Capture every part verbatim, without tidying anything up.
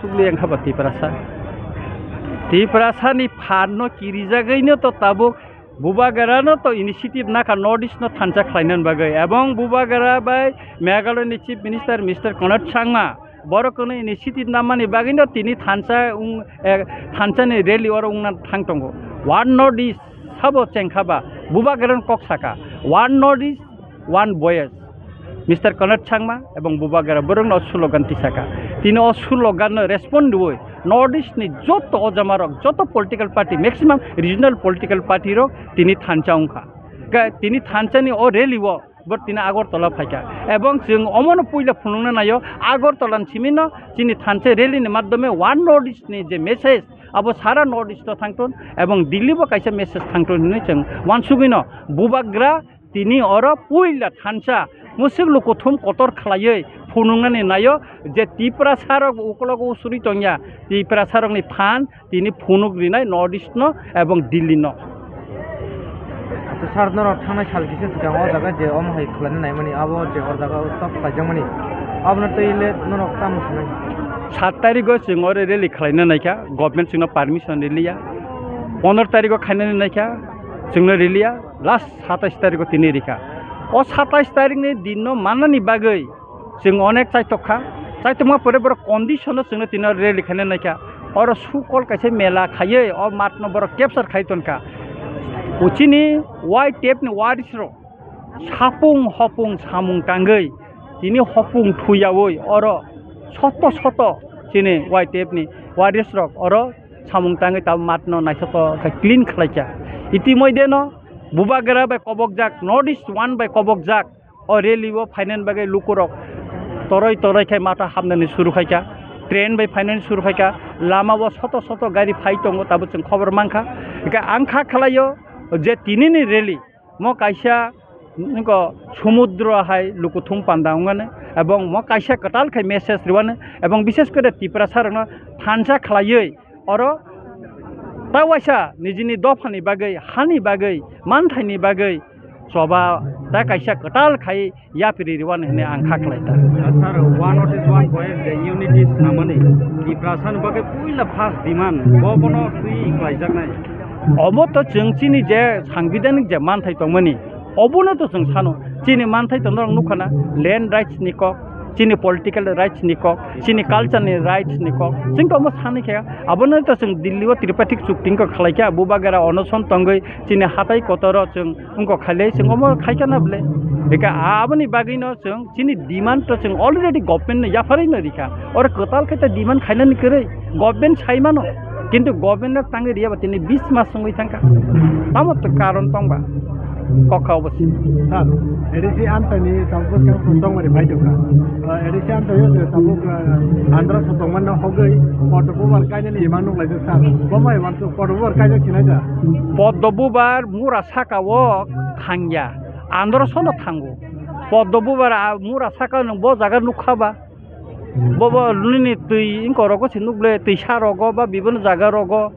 Tubli wngkha ba Tiprasa. Tiprasa ni phan no kirijagwi no to tabuk Bubagra no to initiative nakha North East no thansa khlaina bagwi, ebong Bubagra bai Meghalaya ni Chief Minister Mister Conrad Sangma borok no initiative namani bagwi no tini thansa wng, eh, thansa ni rally oro wngna thang tongo. One North East sabo chengkha ba Bubagra no kok saka, One North East, One Voice. Mister Conrad Sangma ebong Bubagra borokno o slogan tisaka. Tini o slogan no respond rwui North East ni joto ojamarok, joto political party, maximum regional political party rok tini thansa wngkha. Ga-, tini thansa ni o rally o bo tini Agartala phaikha. Ebong chwng omono puila phunukna naio, Agartala ni simi no chini thansa rally ni madhyome One North East ni je message abo sara North East o thangthun ebong Delhi bo kaisa message thangthun hinwi chwng uansugwi no Bubagra tini oro puila thansa mwswk lukuthum kotor khlaiwi phunuknani naio je Tiprasa rok ukologo usuri tongya, Tiprasa rokni phan tini phunuk rinai North East no ebong Delhi no. Acha sir, norok thangnai sal kisa swkang o jaga je omo hai khlaina naimani, abo je o jaga o stop khlaijakmani, abono twi le norok tamo sanai? Sat tarigo chwng oro rally khlaina naikha, government chwngno permission riliya. Pondro tarigo khainani naikha, chwngno riliya. Last satais tarigo tini rikha. O satais tarikni dinno mannani bagwi chwng onek chaitokha. Chaitokma pore borok condition-o chwngno tini rally khaina naikha. Oro sukol kaisa mela khaiwi o matno borok capture khai tonkha. Uchini Y T F ni warisrok sapung hopung samung tangwi tini hopung thuyaui oro soto soto chini Y T F ni warisrok oro samung tangwi tabuk matno naithotok khe clean khlaikha. Itimodheno Bubagra bai kobokjak, North East One bai kobokjak o rally o phainani bagwi lukurok toroi toroi khe matha hapnani suru khaikha, train bai phainani suru khaikha, lama o soto soto gari phai tongo tabuk chwng khobor mankha. Hwnkhe ang kha khlaio je tinini rally mo kaisa nokho sumudro hai lukuthum panda wngmani, ebong mo kaisa kwtal khai message rwani, ebong bishes kore Tiprasa rokno thansa khlaiwi oro ta waisa nijini dophani bagwi, hani bagwi, manthaini bagwi choba ta kaisa kwtal khai yapri rwani hwnwi ang kha khlai ta. Sir, one notice one point je unity snamani Tiprasa ni bagwi puila first demand bo bono twi khlaijaknai. Obo to chwng chini je sangbidhanik je manthai tongmani, obono to chwng sano. Chini manthai to norok nukha na, land rights ni kok, chini political rights ni kok, chini culture ni rights ni kok. Chwng to omo sanai khe, abono to chwng Delhi o Tripartite chukti wngkha khlai khe, Bubagra onoson tongwi chini hatai kotor o chwng wngkha khailai, chwng omo khai kha na bwle. Eka aboni bagwi no chwng chini demand to chwng already government no yapharwi no rikha. Oro kwtal khe ta demand khainani kwrwi government sai mano. Kintu government no tangwi riya ba tini bis mas wngwi thangkha. Tamo to karon tong ba? Kok kha obo se. Sir, A D C amtani tabuk bwskang tongmani phai tongkha. Uh, A D C amtani tabuk, uh, Andhra sotongmani hogwi Poddo Bubar kainani imang nukhlaijak sir. Bo mai wansuk Poddo Bubar kaijak sinai da? Poddo Bubar mura saka o thangya. Andhra sono thango. Poddo Bubar a mura saka nwng bo jaga nukha ba? Bobo nini twi wngkor rogo se nukle, twisa rogo ba bibino jaga rogo.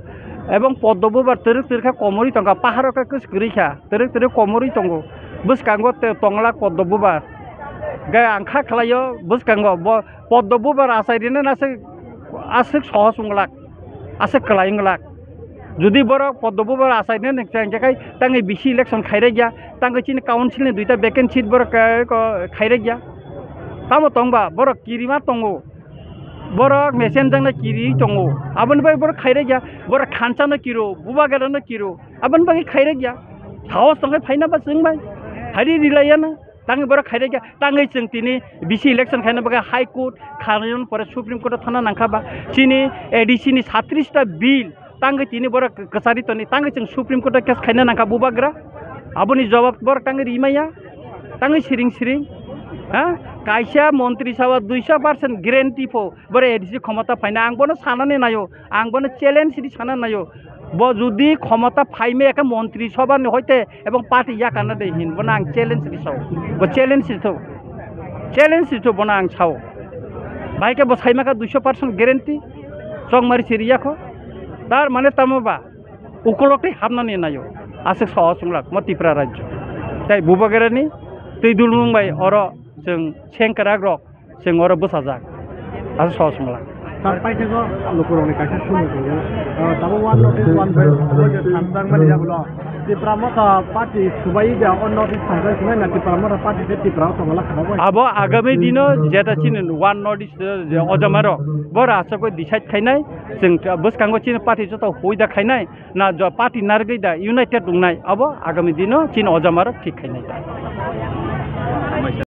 Ebong Poddo Bubar twrwk twrwk khe komorwi tongkha, paharo khe kwswk kwrwi kha, twrwk twrwk komorwi tongo. Bwskango te tonglak Poddo Bubar. Gai ang kha khlaio bwskango bo Poddo Bubar achai rina aswk, aswk sohos wnglak, aswk kwlai wnglak. Jodi borok Poddo Bubar achaina nang chang khe khai tangwi bisi election khairek ya, tangwi chini council ni duita vacant seat borok, eh, ko khairek ya. Tamo tong ba borok kirima tongo. Borok mesen jang na kiri tongo. Aboni bai borok khairek ya, borok khansa no kiro, Bubagra no kiro. Aboni bai khairek ya. Sahos tong khai phaina ba chwng bai. Hari rilai ya na. Tangwi borok khairek ya, tangwi chwng tini bisi election khaina bagwi High Court, khainani pore Supreme Court o thana nangkha ba. Chini A D C ni satrish ta bill tangwi tini borok kwchari toni, tangwi chwng Supreme Court o case khaina nangkha Bubagra. Aboni jawab borok tangwi rimaya, tangwi siring siring. Ha? Kaisa montri sabha duiso percent guarantee pho borok A D C khomota phaina, ang bono sanani naio, ang bono challenge ri sanani naio. Bo jodi khomota phaimaya khe montri sabha ni hoite ebong party yakarna de hin, bono ang challenge ri sao. Bo challenge ri tho. Challenge ri tho bono ang sao. Bai khe bo saima kha duiso percent guarantee. Chokmari siri yakho. Tar mane tamo ba ukolok tei hapnani naio. Aswk sao chwnglak mo Tripura rajyo. Tai Bubagrani twi dulmung bai oro chwng sengkrak rok chwng oro bwsajak. Aswk sao chwnglak. Paithago lukurokni kaisa sumung tongo. Ah, tabuk One North East One Voice obo je thanjakmani yagulo Tipra Motha Party subai da o North East thangjak sinai na Tipra Motha Party se Tipra o tongo lakha bai. Abo agami dino jeta chini One North East je ojamarok bo rasa koi decide khainai, chwng bwskango chini party joto huida khainai na jo party nargwi da united wngnai abo agami dino chini ojamarok thik khainai.